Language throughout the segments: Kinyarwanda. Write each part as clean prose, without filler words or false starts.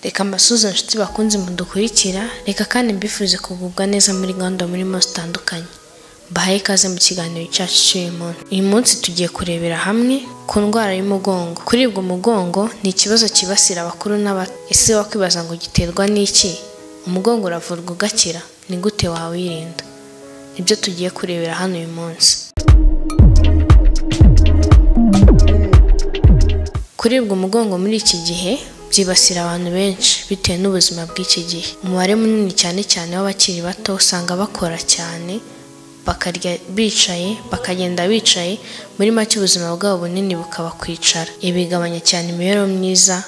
Reka mbasuhuze inshuti bakunze mudukurikira, reka kandi mbifuze kugubwa neza muri gahunda murimo zitandukanye. Mbahaye ikaze mu kiganiro cyacu cy'uyu munsi. Uyu munsi tugiye kurebera hamwe ku ndwara y'umugongo. Kuribwa umugongo ni ikibazo cyibasira abakuru n'abato. Ese wakwibaza ngo giterwa n'iki? Umugongo uravurwa ugakira? Ni gute wawirinda? Nibyo tugiye kurebera hano uyu munsi. Kuribwa umugongo muri iki gihe byibasira abantu benshi bitewe n'ubuzima bw'iki gihe. Umubare munini cyane cyane w'abakiri bato usanga bakora cyane, bakarya bicaye, bakagenda bicaye, muri make ubuzima bwabo bunini bukaba kwicara. Ibi bigabanya cyane imibereho myiza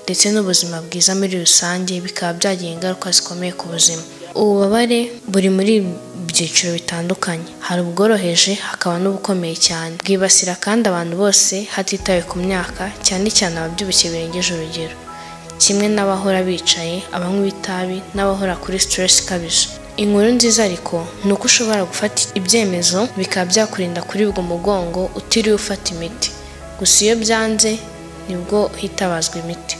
ndetse n'ubuzima bwiza muri rusange, bikaba byagira ingaruka zikomeye ku buzima. Ububabare buri muri byiciro bitandukanye, hari ubworoheje hakaba n'ubukomeye cyane. Bwibasira kandi abantu bose hatitawe ku myaka, cyane cyane ababyibushye birengeje urugero, kimwe n'abahora bicaye, abanywa itabi n'abahora kuri stress ikabije. Inkuru nziza ariko ni uko ushobora gufata ibyemezo bikaba byakurinda kuribwa umugongo utiriwe ufata imiti. Gusa iyo byanze nibwo hitabazwa imiti.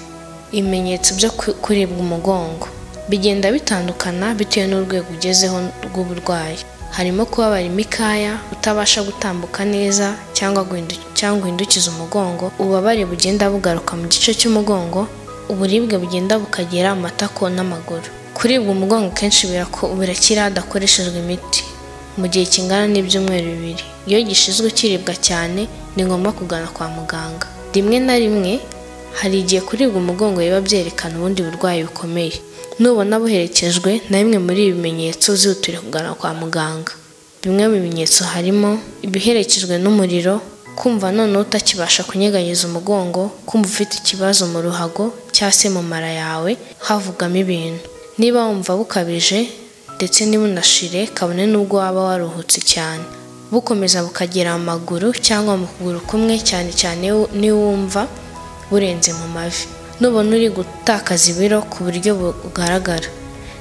Ibimenyetso byo kuribwa umugongo bigenda bitandukana bitewe n'urwego ugezeho rw'uburwayi. Harimo kubabara imikaya, utabasha gutambuka neza cyangwa guhindukiza umugongo, ububabare bugenda bugaruka mu gice cy'umugongo, uburibwe bugenda bukagera mu matako n'amaguru. Kuribwa umugongo kenshi birakira hadakoreshejwe imiti mu gihe kingana n'ibyumweru 2. Iyo gishizwe kiribwa cyane ni ngombwa kugana kwa muganga. Rimwe na rimwe hari igihe kuribwa umugongo biba byerekana ubundi burwayi bukomeye. Nubona buherekejwe na bimwe muri ibi bimenyetso, uzihutire kugana kwa muganga. Bimwe mu bimenyetso harimo ibiherekejwe n'umuriro, kumva noneho utakibasha kunyeganyeza umugongo, kumva ufite ikibazo mu ruhago cyangwa se mu mara yawe havugamo ibintu. Niba wumva bukabije ndetse ntibunashire kabone n'ubwo waba waruhutse cyane, bukomeza bukagera mu maguru cyangwa mu kuguru kumwe, cyane cyane niwumva burenze mu mavi. Nubona uri gutakaza ibiro ku buryo bugaragara,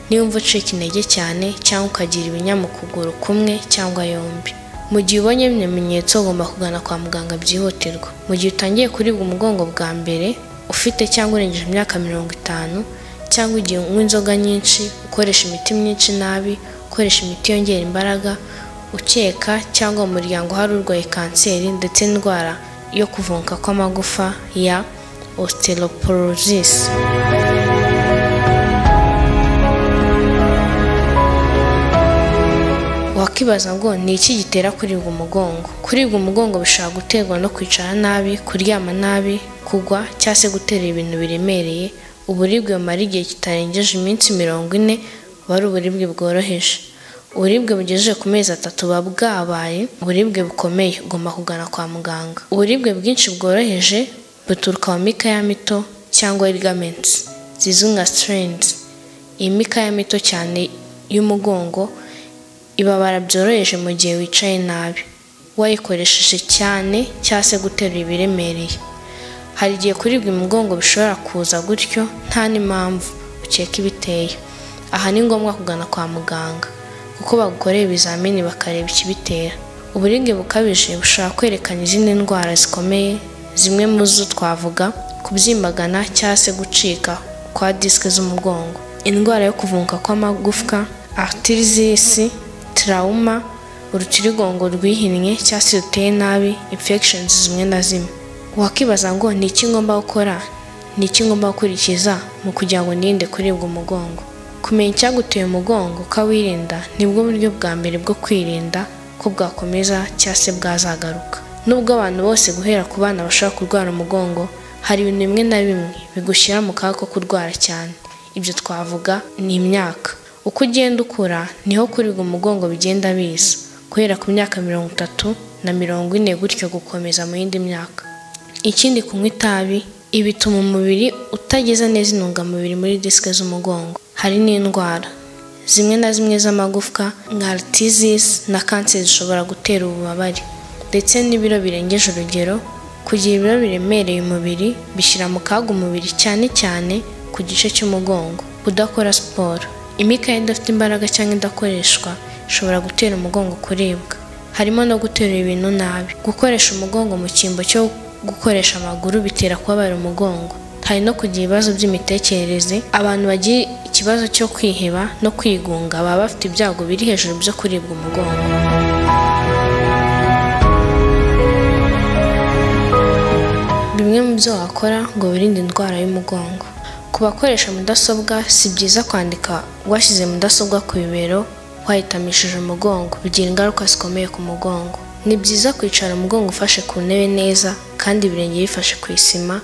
niwumva ucika intege cyane cyangwa ukagira ibinya mu kuguru kumwe cyangwa yombi. Mu gihe ubonye ibimenyetso ugomba kugana kwa muganga byihutirwa. Mu gihe utangiye kuribwa umugongo bwa mbere, ufite cyangwa urengeje imyaka 50, cyangwa igihe unywa inzoga nyinshi, ukoresha imiti myinshi nabi, ukoresha imiti yongera imbaraga, ukeka cyangwa mu muryango hari urwaye kanseri ndetse n'indwara yo kuvunka kw'amagufa ya osteoporosis. Wakibaza ngo ni iki gitera kuribwa umugongo? Kuribwa umugongo bishobora guterwa no kwicara nabi, kuryama nabi, kugwa cyangwa se guterura ibintu biremereye. Uburibwe bumara igihe kitarengeje iminsi 40 buba ari uburibwe bworoheje. Uburibwe bugejeje ku mezi 3 buba bwabaye uburibwe bukomeye, ugomba kugana kwa muganga. Uburibwe bwinshi bworoheje buturuka mu mikaya mito cyangwa ligaments zizwi nka strains. Iyi mikaya mito cyane y'umugongo ibabara byoroheje mu gihe wicaye nabi, wayikoresheje cyane cyangwa se guterura ibiremereye. Hari igihe kuribwa umugongo bishobora kuza gutyo nta n'impamvu ukeka ibiteye. Aha ni ngombwa kugana kwa muganga kuko bagukorera ibizamini bakareba ikibitera. Uburibwe bukabije bushobora kwerekana izindi ndwara zikomeye, zimwe mu zo twavuga kubyimbagana cyangwa se gucika kwa disike z'umugongo, indwara yo kuvunka kw'amagufwa, arthritis, trauma, urutirigongo rwihinnye cyangwa se ruteye nabi, infections zimwe na zimwe. Wakibaza ngo ni iki ngomba gukora, ni iki ngomba gukurikiza mu kugira ngo nirinde kuribwa umugongo? Kumenya icyaguteye umugongo ukawirinda nibwo buryo bwa mbere bwo kwirinda ko bwakomeza cyangwa se bwazagaruka. Nubwo abantu bose guhera ku bana bashobora kurwara umugongo, hari ibintu bimwe na bimwe bigushyira mu kaga ko kurwara cyane. Ibyo twavuga ni imyaka. Uko ugenda ukura niho kuribwa umugongo bigenda biza, guhera ku myaka 30 na 40 gutyo gukomeza mu yindi myaka. Ikindi, kunywa itabi, ibi bituma umubiri utageza neza intungamubiri muri disike z'umugongo. Hari n'indwara zimwe na zimwe z'amagufwa nka arthritis na kanseri zishobora gutera ububabare, ndetse n'ibiro birengeje urugero. Kugira ibiro biremereye umubiri bishyira mu kaga umubiri cyane cyane ku gice cy'umugongo. Kudakora siporo, imikaya idafite imbaraga cyangwa idakoreshwa ishobora gutera umugongo kuribwa. Harimo no guterura ibintu nabi. Gukoresha umugongo mu cyimbo cyo gukoresha amaguru bitera kubabara umugongo. Hari no kugira ibibazo by'imitekerereze. Abantu bagira ikibazo cyo kwiheba no kwigunga baba bafite ibyago biri hejuru byo kuribwa umugongo. Bimwe mu byo wakora ngo wirinde indwara y'umugongo. Ku bakoresha mudasobwa, si byiza kwandika washyize mudasobwa ku bibero wayitamishije umugongo, bigira ingaruka zikomeye ku mugongo. Ni byiza kwicara umugongo ufashe ku ntebe neza kandi ibirenge bifashe ku isima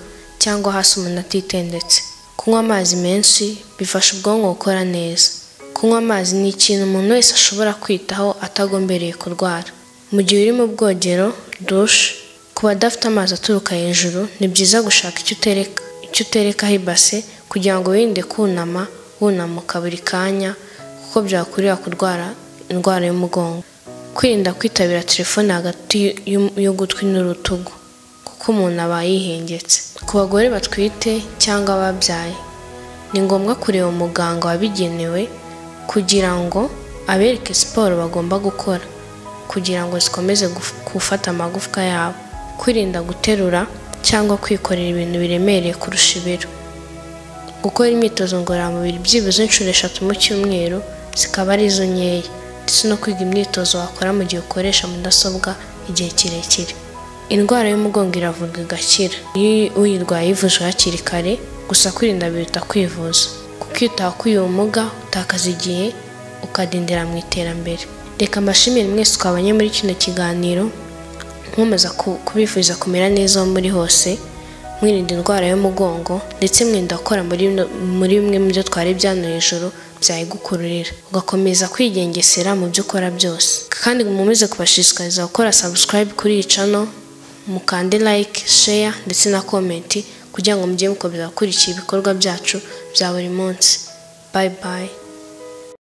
cyangwa hasi umuntu atitendetse. Kunywa amazi menshi bifasha ubwonko gukora neza. Kunywa amazi ni ikintu umuntu wese ashobora kwitaho atagombereye kurwara. Mu gihe uri mu bwogero, dushe, ku badafite amazi aturuka hejuru, ni byiza gushaka icyo uterekaho ibase kugira ngo wirinde kunama wunamuka buri kanya, kuko byakurira kurwara indwara y'umugongo. Kwirinda kwitabira telefone hagati y'ugutwi n'urutugu, kuko umuntu aba yihengetse. Ku bagore batwite cyangwa ababyaye, ni ngombwa kureba umuganga wabigenewe kugira ngo abereke siporo bagomba gukora kugira ngo zikomeze gufata amagufwa yabo. Kwirinda guterura cyangwa kwikorera ibintu biremereye kurusha ibiro. Gukora imyitozo ngororamubiri byibuze inshuro 3 mu cyumweru, zikaba arizo nkeya, ndetse no kwiga imyitozo wakora mu gihe ukoresha mudasobwa igihe kirekire. Indwara y'umugongo iravurwa igakira iyo uyirwaye yivuje hakiri kare, gusa kwirinda biruta kwivuza, kuko iyo utakuye ubumuga utakaza igihe ukadindira mu iterambere. Reka mbashimire mwese twabanye muri kino kiganiro, nkomeza kubifuriza kumera neza aho muri hose, mwirinda indwara y'umugongo ndetse mwirinda gukora muri bimwe mu byo twari byano hejuru byayigukururira, ugakomeza kwigengesera mu byo ukora byose. Kandi mukomeze kubashishikariza gukora subscribe kuri iyi channel, mukande like, share ndetse na comment kugira ngo mujye mukomeza gukurikira ibikorwa byacu bya buri munsi. Bye bye.